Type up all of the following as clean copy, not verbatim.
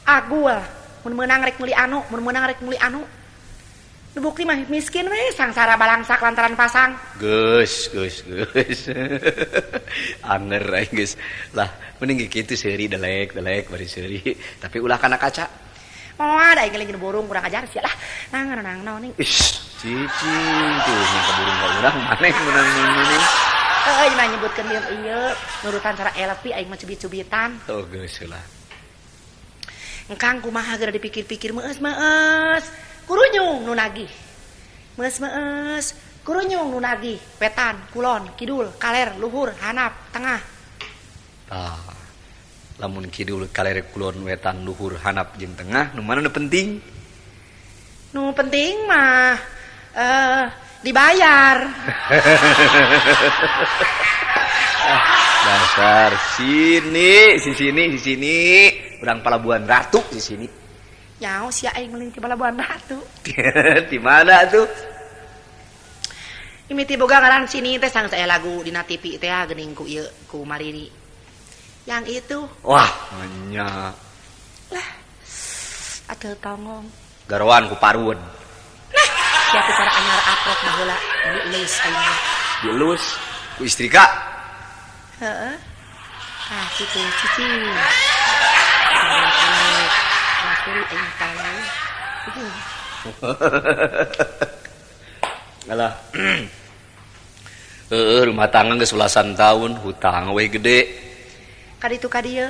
Agul mun meunang rek meuli anu, mun meunang rek meuli anu. Nu bukti mah miskin we sangsara balangsak lantaran pasang. Geus, geus, geus. Anger aing geus. Lah, mending ge kitu seuri delek, delek bari seuri. Tapi ulah kana kaca. Moal da aing geus burung kurang ajar sia lah. Nang nang naon ning. Ish, cicing tuh nya ka burung ka urang maneh meunang meunang. Heuh, mah nyebutkeun ieu ieu nurutan cara Elvi aing mah cubit-cubitan. Oh, geus lah. Engkang kumaha geura dipikir-pikir meus-meus. Kurunyung nu nagih. Meus-meus, kurunyung nu nagih. Wetan, kulon, kidul, kaler, luhur, hanap, tengah. Tah. Lamun kidul, kaler, kulon, wetan, luhur, hanap jeung tengah, nu mana nu penting? Nu penting mah dibayar. Dasar sini, si sini, si sini, urang Palabuhan Ratu di sini. Nyaho sia aing meuling ti Palabuhan Ratu. Di mana tuh? Mimiti boga ngaran sini teh sang saya lagu dina TV teh geuning ku ieu ku Marini. Yang itu. Wah, nya. Lah. Atuh tonggong. Garoan ku parun. Nah, sia teh cara anyar aprok baheula dielus aing mah. Dielus ku istri ka? Heeh. Ah, kitu cicing. Alah. Heeh, rumah tangga geus belasan tahun, hutang we gede. Kaditu ka dieu.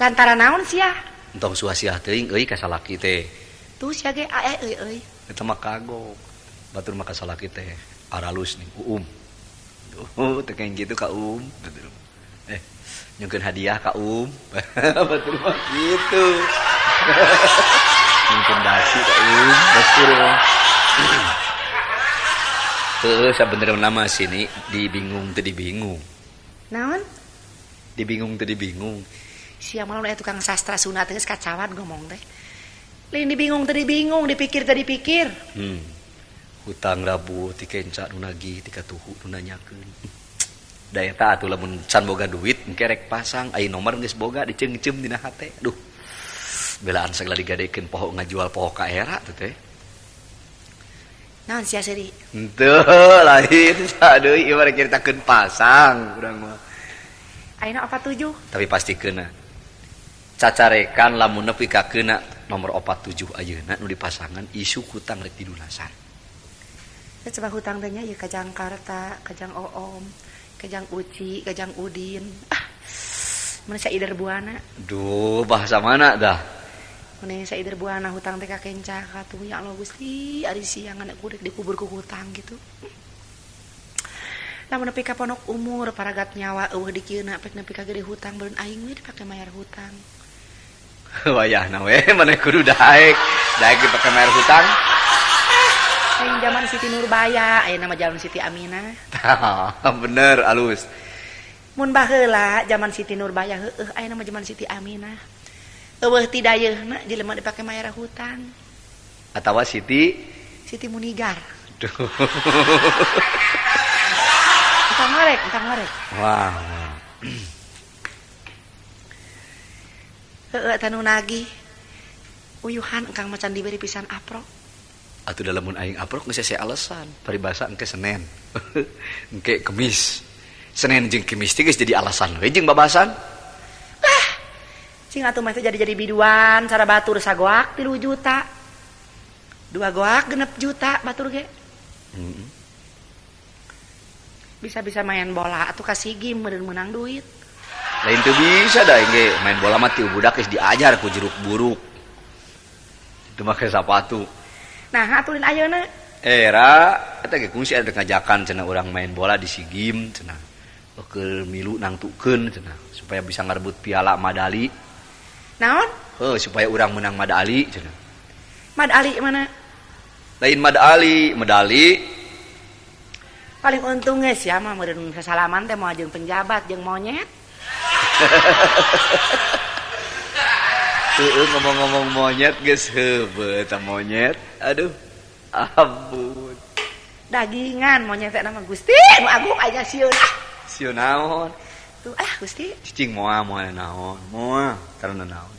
Lantaran naon sia? Entong suasiah teuing euy ka salaki teh. Tuh sia ge ae euy euy. Eta mah kagok. Batur mah ka salaki teh aralus nih uum. Tuh teh kayak gitu ka um. Nyungkeun hadiah ka um. Batur mah gitu. Nyungkeun dasi ka um, batur mah. Heeh, sabenerna mah sini dibingung teu dibingung. Naon? Dibingung teu dibingung. Sia mah lamun aya tukang sastra Sunda teh geus kacawan ngomong teh. Lain dibingung teu dibingung, dipikir teu dipikir. Hutang rabu ti kenca nu nagih, ti katuhu nu nanyakeun. Da eta atuh lamun can boga duit engke rek pasang, ai nomor geus boga diceungceum dina hate. Duh. Belaan sagala digadekeun poho ngajual poho ka era teh teh. Naon sia seuri? Henteu lain sadeui ieu mah rek nyaritakeun pasang urang mah. Ayeuna 47. Tapi pasti keuna. Cacarekan lamun nepi ka keuna nomor 47 ayeuna nu dipasangan isu hutang rek dilunasan. Teh coba hutang teh nya ieu ka Jakarta, ka Jang Oom, ka Jang Uci, ka Jang Udin. Ah. Mun sia Ider Buana. Duh, bahasa mana dah? Mun sia Ider Buana hutang teh ka kenca ka tuh ya Allah Gusti, ari siang anak kudu dikubur ku hutang gitu. Lamun nepi ka ponok umur paragat nyawa eueuh dikieuna pek nepi ka gede hutang beureun aing we dipake mayar hutang. Wayahna we maneh kudu daek, daek dipake mayar hutang. Aing zaman Siti Nurbaya, ayeuna mah zaman Siti Aminah. Tah, bener alus. Mun baheula zaman Siti Nurbaya heueuh ayeuna mah zaman Siti Aminah. Eueuh ti dayeuna jelema dipake mayar hutang. Atawa Siti Siti Munigar. Duh. Entang ngorek, entang ngorek. Wah. Heueuh eta nu nagih. Uyuhan engkang macan diberi pisan aprok. Atuh da lamun aing aprok geus hese alasan, paribasa engke Senen. Engke Kemis. Senen jeung Kemis teh geus jadi alasan we jeung babasan. Lah. Cing atuh mah teh jadi-jadi biduan cara batur sagoak 3 juta. 2 goak 6 juta batur ge. Bisa-bisa main bola atuh ka SEA Games meureun meunang duit. Lain teu bisa da aing ge main bola mah ti budak geus diajar ku jeruk buruk. Teu make sapatu. Nah, aturin ayeuna. Era eta ge kungsi ada ngajakan cenah urang main bola di SEA Games cenah. Keur milu nangtukeun cenah supaya bisa ngarebut piala Madali. Naon? Heuh, supaya urang menang Madali cenah. Madali mana? Lain Madali, medali. Paling untung geus sia mah meureun sasalaman teh moal jeung penjabat jeung monyet. Heeh, ngomong-ngomong monyet geus heubeut eta monyet. Aduh. Ampun. Dagingan monyet teh nama Gusti nu agung aing sieun ah. Sieun naon? Tuh ah Gusti. Cicing moal moal naon? Moal karena naon?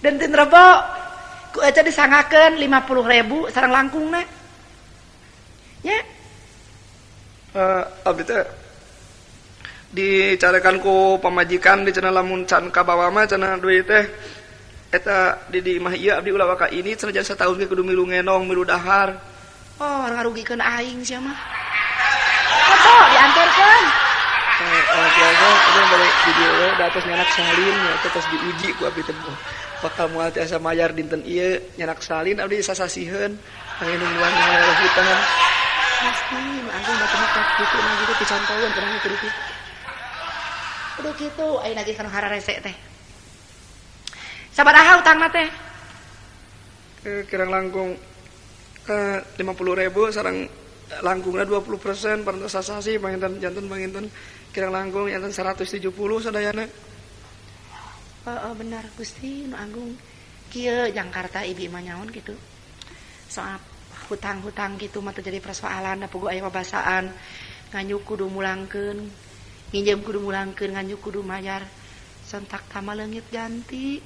Dinten Rebo ku Ece disangakeun 50.000 sareng langkungna. Nya. Abdi teh dicarekan ku pamajikan di cenah lamun can kabawa mah cenah duit teh eta di imah ieu abdi ulah waka ini cenah jadi sataun ge kudu milu ngenong milu dahar. Oh, ngarugikeun aing sia mah. Rebo diantarkeun. Biasa abdi balik di dieu we da atos nyanak salin ya tos diuji ku abdi teh bakal moal tiasa mayar dinten ieu nyanak salin abdi sasasiheun panginum nungguan mayar hutang. Pasti nu agung batu mah kitu mah gitu dicontoheun urang kudu kitu. Kudu kitu aya nagih kana hararese teh. Sabaraha utangna teh? Kirang langkung 50.000 sareng langkungna 20% parantos sasasi panginten janten panginten kirang langkung janten 170 sadayana. Heeh bener Gusti nu agung. Kieu Jakarta ibi mah nyaon kitu. Soal hutang-hutang gitu mah teu jadi persoalan da puguh aya pabasaan nganyuk kudu mulangkeun, nginjem kudu mulangkeun, nganyuk kudu mayar. Sontak tama leungit ganti.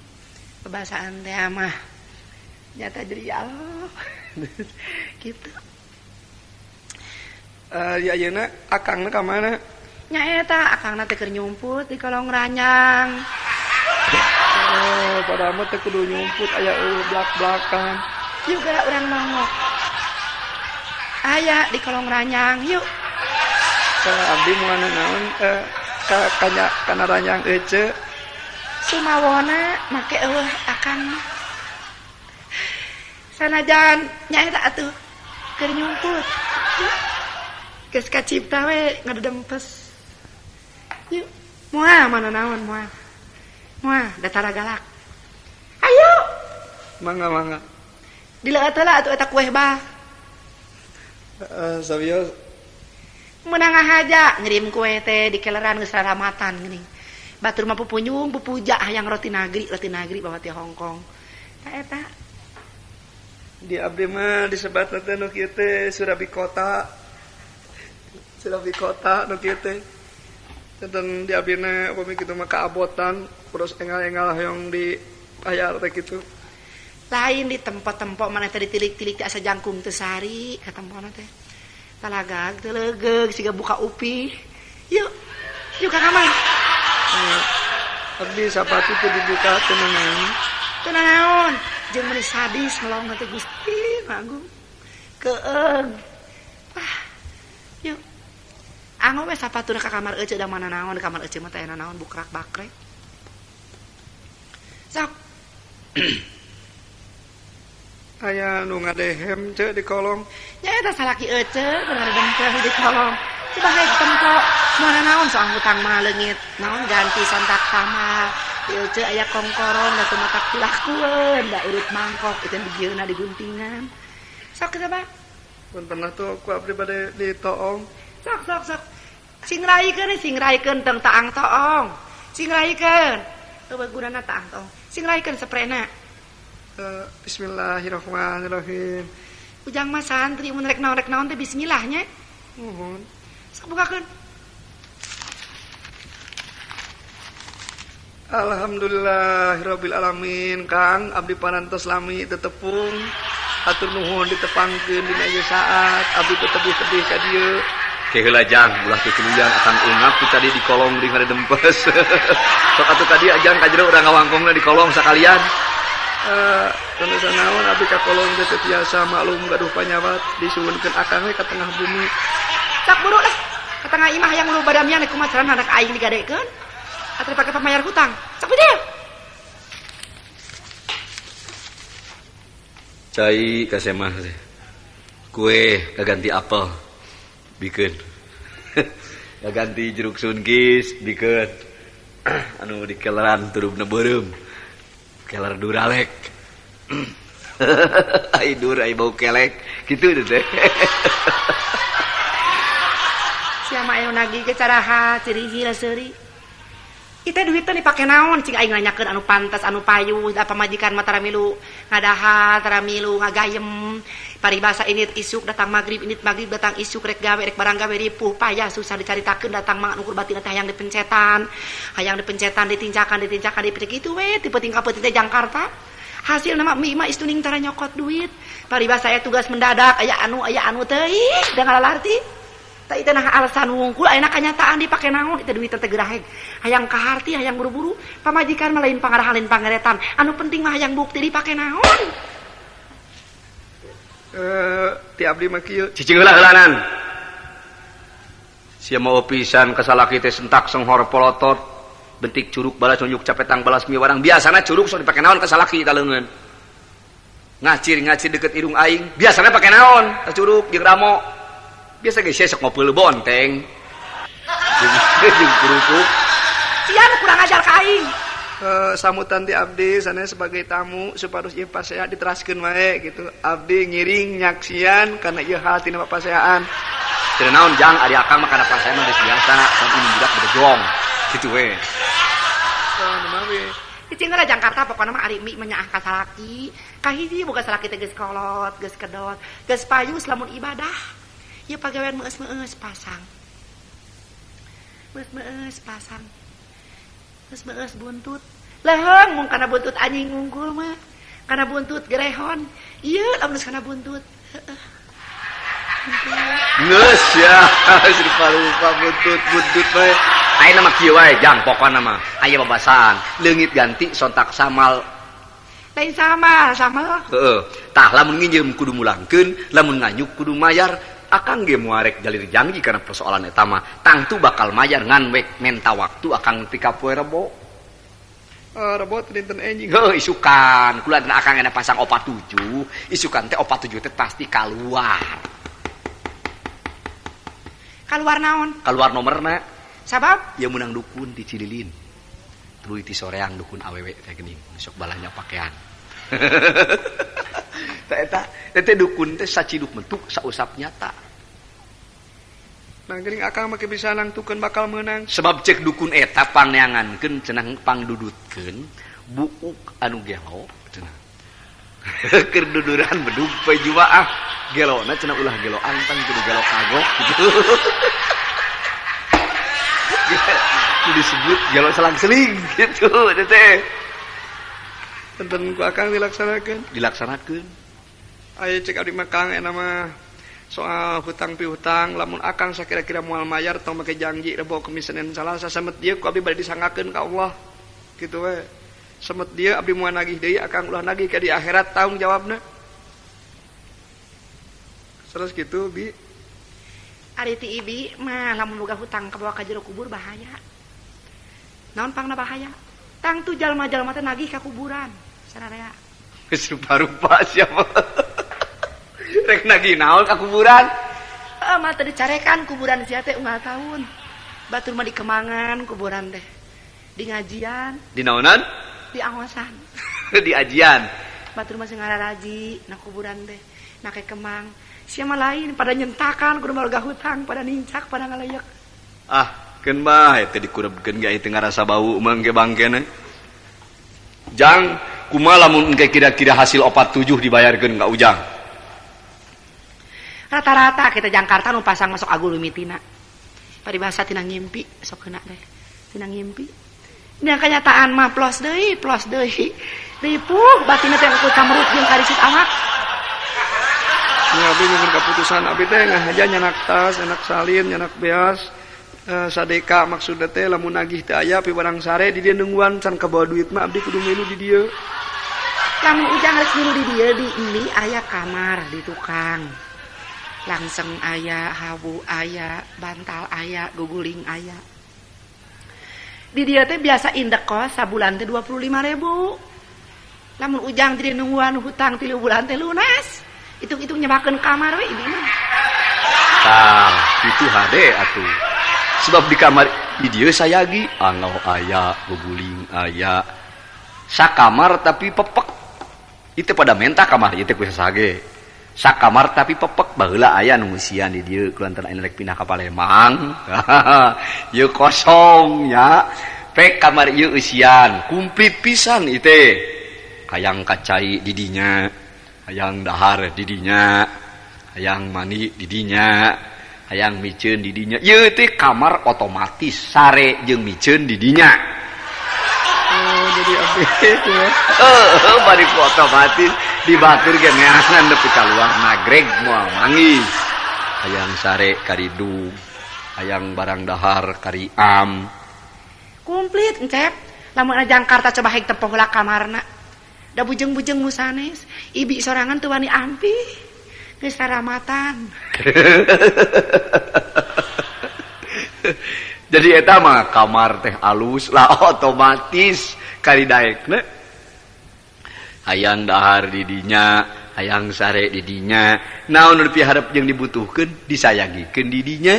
Pabasaan teh mah nyata jadi ya Allah. Gitu. Ya ayeuna akangna ka mana? Nya eta akangna teh keur nyumput di kolong ranjang. Oh, padahal mah teh kudu nyumput aya eueuh blak-blakan. Yuk geura urang nongok. Aya di kolong ranjang, yuk. Ka abdi moal naon ka kanya kana ranjang ece. Sumawona make eueuh akang mah. Sanajan nya eta atuh keur nyumput. Yuk. Geus kacipta we ngadedempes. Yuk, moal mana naon moal. Moal datara galak. Ayo. Mangga mangga. Dileueut heula atuh eta kueh bah. Sabios meunang ngahaja ngirim kue teh di keleran geus raramatan geuning. Batur mah pupunyung pupuja hayang roti nagri bawa ti Hong Kong. Ta eta di abdi mah disebatna teh nu kieu teh Surabi kota. Surabi kota nu kieu teh. Janten di abdi na upami kitu mah kaabotan terus engal-engal hoyong di bayar teh kitu. Lain di tempat-tempat mana teh ditilik-tilik teh asa jangkung teu sari ka tempona teh. Talagag teu legeug siga buka upi. Yuk. Yuk ka kamar. Abdi sapatu teu dibuka teu naon. Teu naon. Jeung meuni sadis melong teh Gusti Agung. Keeng. Wah. Yuk. Anggo we sapatuna ka kamar ece da mana naon di kamar ece mah teh naon bukrak bakrek. Sok. Aya nu ngadehem ce di kolong. Nya eta salaki ece keur ngadempel di kolong. Coba hae tempo mana naon soang hutang mah leungit. Naon ganti sontak sama. Di ece aya kongkoron da teu matak pilakueun da urut mangkok itu dijieunna diguntingan. Sok kita Pak. Punten atuh ku abdi bade ditoong. Sok sok sok. Sing raikeun sing raikeun tong taang toong. Sing raikeun. Eueuh gunana taang toong. Sing raikeun seprena. Bismillahirrahmanirrahim. Ujang mah santri mun rek naon teh bismillah nya. Nuhun. Sok bukakeun. Alhamdulillahirabbil alamin Kang, abdi parantos lami tetepung. Atur nuhun ditepangkeun dina ieu saat, abdi teu tebih-tebih ka dieu. Ke heula jang, ulah tutuluyan akang ungap ku tadi di kolong di ngadempes. Sok atuh ka dieu jang ka jero urang ngawangkongna di kolong sakalian. Teu naon abdi ka kolong teh teu tiasa maklum gaduh panyawat disuhunkeun akang we ka tengah bumi. Sok buru lah ka tengah imah hayang lu badamian kumaha carana anak aing digadekeun. Atuh dipake pamayar hutang. Sok dieu. Cai ka semah teh. Kue kaganti apel bikeun. Kaganti jeruk sunkis bikeun. Anu dikeleran turubna beureum. Keler duralek. Ai dur ai bau kelek kitu teh. Sia mah aya nagih ge caraha ciri hil seuri. Itu duitnya dipake naon cing aing nanyakeun anu pantas anu payu da pamajikan mah tara milu ngadahar tara milu ngagayem paribasa init isuk datang magrib init magrib datang isuk rek gawe rek barang gawe ripuh payah susah dicaritakeun datang mah ukur batin teh hayang dipencetan ditincakan ditincakan dipecek kitu we ti peuting ka peuting teh Jakarta hasil nama mie mah istuning tara nyokot duit paribasa aya tugas mendadak aya anu teuing da ngalalarti tah itu nah alasan wungkul ayeuna kanyataan dipake naon itu duit teh geraheg hayang kaharti hayang buru-buru pamajikan mah lain pangarahan lain pangeretan anu penting mah hayang bukti dipake naon ti abdi mah kieu cicing heula heulanan sia mau pisan ka salaki teh sentak senghor polotot bentik curug balas nunjuk capetang balas mie warang biasana curug sok dipake naon ka salaki ta leungeun ngacir-ngacir deket irung aing biasana pake naon ka curug jeung ramo biasa ge sia sok ngopeul bonteng jeung kerupuk sia nu kurang ajar ka aing sambutan ti abdi sanes sebagai tamu supados ieu pasea diteraskeun wae gitu abdi ngiring nyaksian kana ieu hal tina papaseaan teu naon jang ari akang mah kana pasea mah geus biasa san ini budak bedegong kitu we mah cicing heula Jakarta pokona mah ari mie mah nyaah ka salaki kahiji boga salaki teh geus kolot geus kedot geus payu lamun ibadah ieu pagawean meus-meus pasang meus-meus pasang meus-meus buntut leheung mung kana buntut anjing unggul mah kana buntut gerehon ieu lamun geus kana buntut heueuh geus ya rupa-rupa buntut bae ayeuna mah kieu wae jang pokona mah aya babasaan leungit ganti sontak samal lain sama sama heeh tah lamun nginjem kudu mulangkeun lamun nganyuk kudu mayar akang ge moarek jalir janji karena persoalan eta mah tangtu bakal mayar ngan wek menta waktu akang nepi ka poe Rebo. Rebo dinten enjing. Heuh isukan kula dina akang ena pasang 47 isukan teh 47 teh pasti kaluar. Kaluar naon? Kaluar nomorna. Sabab? Ya meunang dukun di Cililin. Tuluy ti soreang dukun awewe teh geuning sok balanya pakaian. Tah eta teh dukun teh saciduk mentuk sausap nyata. Nah geuning akang make bisa nangtukeun bakal meunang. Sebab cek dukun eta pangneangankeun cenah pangdudutkeun buuk anu gelo cenah. Keur duduran bedug poe Jumaah. Gelona cenah ulah gelo antang kudu gelo kagok gitu. Disebut gelo selang-seling gitu teh. Tenten ku akang dilaksanakeun. Dilaksanakeun. Aya cek abdi mah Kang eta mah soal hutang piutang lamun akang sakira-kira moal mayar tong make janji Rebo Kemis Senin Salasa samet dieu ku abdi bade disanggakeun ka Allah kitu we samet dieu abdi moal nagih deui akang ulah nagih ka di akhirat tanggung jawabna terus kitu bi ari ti ibi mah lamun boga hutang kabawa ka jero kubur bahaya naon pangna bahaya tangtu jalma-jalma teh nagih ka kuburan sararea geus rupa-rupa siapa rek nagih naon ka kuburan? Heeh, mah teu dicarekan kuburan sia teh unggal taun. Batur mah di kemangan kuburan teh. Di ngajian. Di naonan? Di angosan. Di ajian. Batur mah sing ngararaji na kuburan teh. Make kemang. Sia mah lain pada nyentakan kudu boga hutang, pada nincak, pada ngaleyek. Ah, keun bae teh dikurebkeun ge teu ngarasa bau mah engke bangkena. Jang, kumaha lamun engke kira-kira hasil 47 dibayarkeun ka Ujang? Rata-rata kita Jakarta nu pasang masuk agul mitina. Paribasa tina ngimpi sok kena deh. Tina ngimpi. Nya kenyataan mah plus deui, plus deui. Ripuh batinna teh ku camrut jeung karisit awak. Nya abdi nyieun kaputusan abdi teh ngahaja nyanak tas, nyanak salin, nyanak beas. Sadeka maksudna teh lamun nagih teu aya pi barang sare di dieu nungguan can kabawa duit mah abdi kudu milu di dieu. Lamun Ujang rek milu di dieu di ini aya kamar di tukang. Langseng aya, hawu aya, bantal aya, guguling aya. Di dia teh biasa indek kos sabulan teh 25.000. Lamun Ujang jadi nungguan hutang 3 bulan teh lunas. Hitung-hitung nyebakeun kamar we ibi mah. Tah, itu hade atuh. Sebab di kamar di dieu sayagi angau aya, guguling aya. Sakamar tapi pepek. Itu pada menta kamar ieu teh ku sasage. Sakamar tapi pepek baheula aya nu ngeusian di dieu kulantaran aya rek pindah ka Palembang. Ieu kosong nya. Pek kamar ieu eusian, komplit pisan ieu teh. Hayang kacai di dinya, hayang dahar di dinya, hayang mandi di dinya, hayang miceun di dinya. Ieu teh kamar otomatis sare jeung miceun di dinya. Oh, jadi abdi itu ya. Heeh, bari ku otomatis dibatur ge neangan nepi ka luar nagreg moal manggih. Hayang sare karidug, hayang barang dahar kariam. Komplit Encep. Lamun aya Jakarta coba haik tempo heula kamarna. Da bujeng-bujeng nu sanes, ibi sorangan teu wani ampih. Geus saramatan. Jadi eta mah kamar teh alus lah otomatis kari daekna. Hayang dahar di dinya, hayang sare di dinya. Naon nu dipiharep jeung dibutuhkeun disayagikeun di dinya.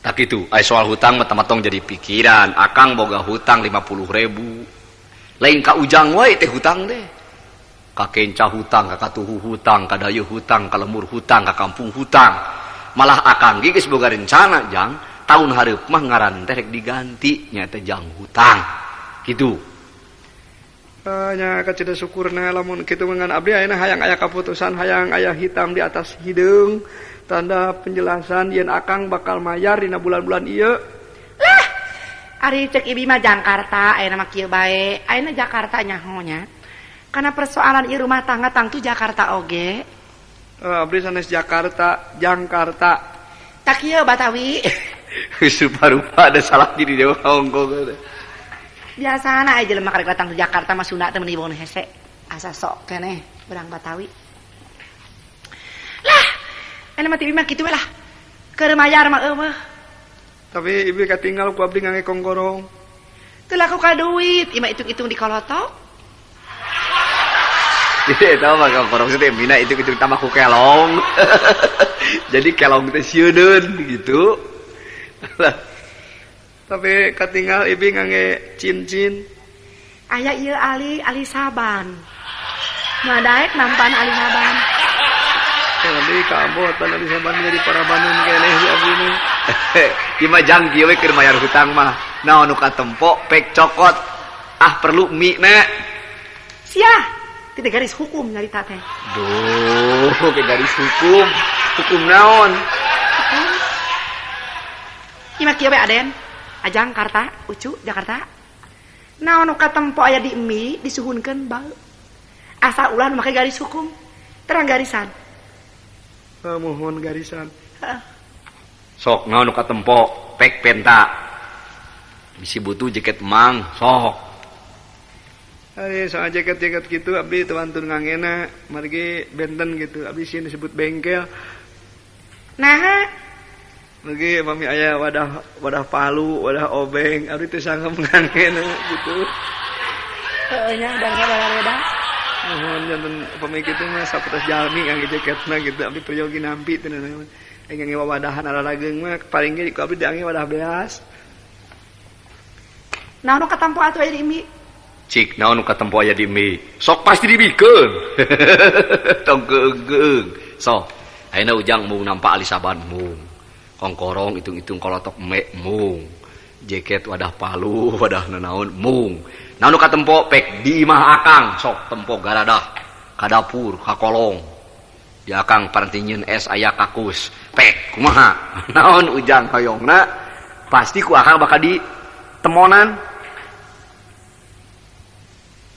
Tak itu, ai soal hutang mah tong jadi pikiran. Akang boga hutang 50.000. Lain ka Ujang wae teh hutang teh. Ka kenca hutang, ka katuhu hutang, ka dayeuh hutang, ka lemur hutang, ka kampung hutang. Malah akang ge geus boga rencana jang, tahun hareup mah ngaran teh rek diganti nya teh jang hutang. Kitu. Nya kacida syukurna lamun kitu mah ngan abdi ayeuna hayang aya kaputusan, hayang aya hitam di atas hideung. Tanda penjelasan yen akang bakal mayar dina bulan-bulan ieu. Lah, ari cek ibi mah Jakarta ayeuna mah kieu bae. Ayeuna Jakarta nyaho nya. Karena persoalan ieu rumah tangga tangtu Jakarta oge. Abdi sanes Jakarta, Jakarta. Tak kieu Batawi. Rupa-rupa ada salah diri dewa Hongkong. Biasana aya jelema karek datang ke Jakarta mah Sunda teh meuni bono hese. Asa sok keneh urang Batawi. Lah, enak mah tibi mah kitu we lah. Keur mayar mah eueuh. Tapi ibu katinggal ku abdi ngange kongkorong. Teu laku ka duit, imah hitung-hitung di kolotok. Jadi eta mah kongkorong teh mina hitung-hitung tambah ku kelong. Jadi kelong teh sieuneun gitu. Lah. Tapi katinggal ibu ngange cincin. Aya ieu ali saban. Mah daek nampan ali saban. Abdi kabotan ali saban jadi para banun keneh si abdi mah. Ieu mah jang kieu we keur mayar hutang mah. Naon nu katempo pek cokot. Ah perlu mie na. Sia, tidak garis hukum nyarita teh. Duh, ke garis hukum. Hukum naon? Hukum. Ieu mah kieu we Aden. Ajang Karta, Ucu Jakarta. Naon nu katempo aya di mie disuhunkeun bau. Asa ulah nu make garis hukum. Terang garisan. Mohon garisan. Heeh. Sok naon nu katempo pek penta. Bisi butuh jaket mang, sok. Ari soal jaket-jaket gitu abdi teu wantun ngangena, margi benten gitu. Abdi sieun disebut bengkel. Naha? Margi pami aya wadah palu, wadah obeng, abdi teu sanggup ngangena gitu. Heueuh nya bangsa balareda. Mohon janten pami kitu mah sapetas jalmi ngangge jaketna gitu, abdi peryogi nampi teh naon. Ai ngangge wawadahan ararageung mah paling ge ku abdi diangge wadah beas. Naon nu katampo atuh aya di mie? Cik naon nu katempo aya di mie? Sok pasti dibikeun. Tong keung-keung. Sok ayeuna Ujang mung nampa ali saban mung. Kongkorong hitung-hitung kolotok me mung. Jaket wadah palu, wadah nanaon mung. Naon nu katempo pek di imah akang, sok tempo garadah ka dapur, ka kolong. Di akang paranti nyieun es aya kakus. Pek kumaha? Naon Ujang hoyongna? Pasti ku akang bakal ditemonan.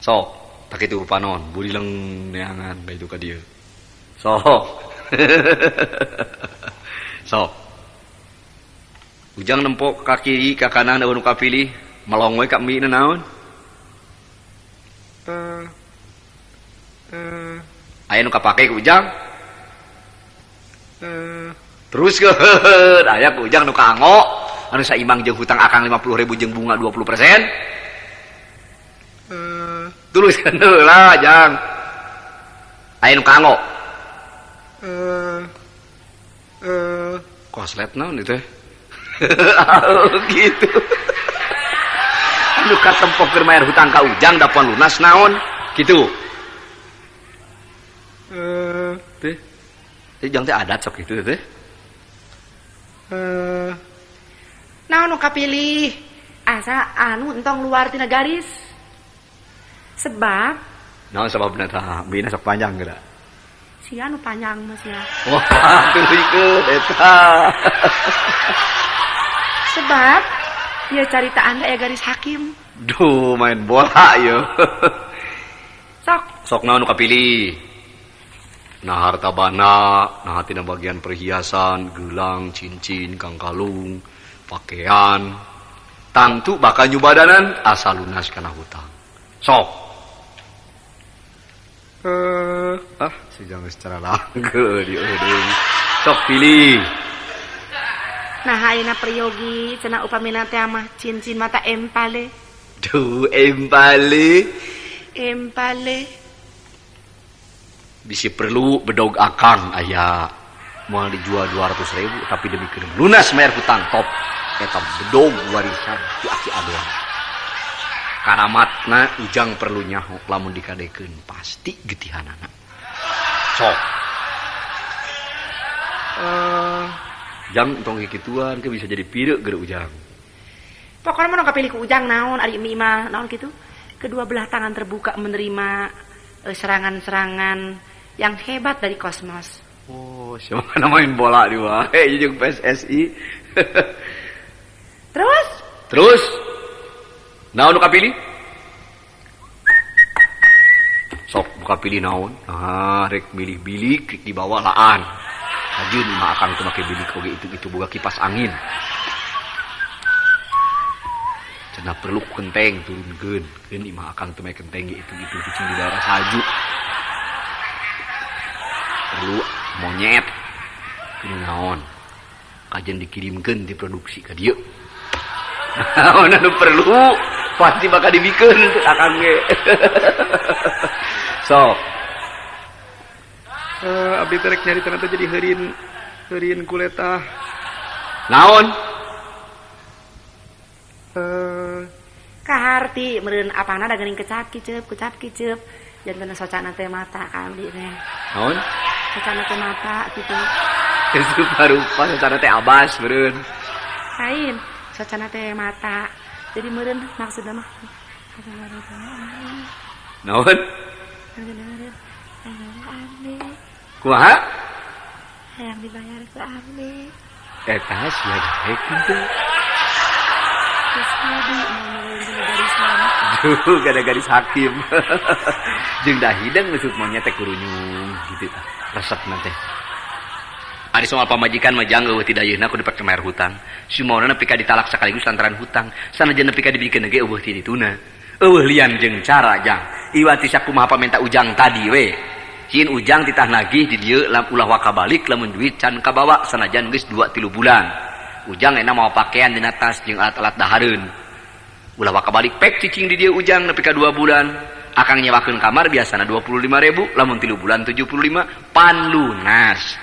Sok, tak itu panon, burileng neangan ka itu ka dieu. Sok. Sok. Ujang nempo ka kiri, ka kanan, eueuh nu kapilih, melong we ka mie na naon? Aya nu kapake ku Ujang? Terus ke aya ku Ujang nu kaanggo, anu saimang jeung hutang akang 50.000 jeung bunga 20%. Terus kan heula Jang. Aya nu kaanggo. Koslet naon ieu teh? Gitu. Anu katempo keur mayar hutang ka Ujang dapan lunas naon? Gitu. Teh. Teh Jang teh adat sok kitu teh. Naon nu kapilih? Asa anu entong luar tina garis. Sebab naon sababna tah? Bina sok panjang geura. Sia nu panjang mah sia. Wah, tuluykeun eta. Sebab ieu caritaan aya garis hakim. Duh, main bola ieu. Sok. Sok naon nu kapilih? Nah harta bana, nah tina bagian perhiasan, gelang, cincin, kangkalung, pakaian. Tangtu bakal nyubadanan asal lunas kana hutang. Sok. Si jangan secara langge di eudeung. Sok pilih. Nah ayeuna peryogi cenah upamina teh mah cincin mata empale. Duh, empale. Empale. Bisi perlu bedog akang aya moal dijual 200.000 tapi demi keur lunas bayar hutang top. Eta bedog warisan ti aki adoan. Karamatna ujang perlu nyaho lamun dikadekeun pasti getihanana. Sok. Jang tong kikituan ke bisa jadi pireuk geura ujang. Pokoknya mah nu kapilih ku ujang naon ari emi mah naon kitu. Kedua belah tangan terbuka menerima serangan-serangan yang hebat dari kosmos. Oh, siapa kana main bola di wae jeung PSSI. Terus? Terus? Naon nu kapilih? Sok nu kapilih naon? Ah, rek milih bilik rek dibawa laan. Hajeun mah akang teu make bilik oge itu-itu boga kipas angin. Cenah perlu kenteng turunkeun. Keun imah akang teu make kenteng ge itu-itu cicing di daerah salju. Perlu monyet. Keun naon? Kajen dikirimkeun diproduksi ka dieu. Naon anu perlu pasti bakal dibikeun akang ge. Sok. Abdi teh rek nyarita teh jadi heurin heurin kuletah. Naon? Kaharti meureun apana da geuning kecap kiceup kecap kiceup janten socana teh mata ka abdi teh. Naon? Socana teh mata kitu. Rupa-rupa socana teh abas meureun. Lain, socana teh mata. Jadi meureun maksudna mah. Naon? Kumaha? Hayang dibayar ku abdi. Eta sia daek teh. Terus abdi mau meureun dina garisan. Duh, gada garis hakim. Jeung da hideng nusuk monyet teh kurunyung gitu tah. Resepna teh. Ari soal pamajikan mah jang eueuh ti dayeuna kudu dipake mayar hutang. Sumauna nepi ka ditalak sekaligus lantaran hutang. Sanajan nepi ka dibikeun ge eueuh ti dituna. Eueuh lian jeung cara jang. Iwati sakumaha pamenta ujang tadi we. Cin ujang titah nagih di dieu lam ulah waka balik lamun duit can kabawa sanajan geus 2-3 bulan. Ujang enak mau pakaian dina tas jeung alat-alat dahareun. Ulah waka balik pek cicing di dieu ujang nepi ka 2 bulan. Akang nyewakeun kamar biasana 25.000 lamun 3 bulan 75 pan lunas.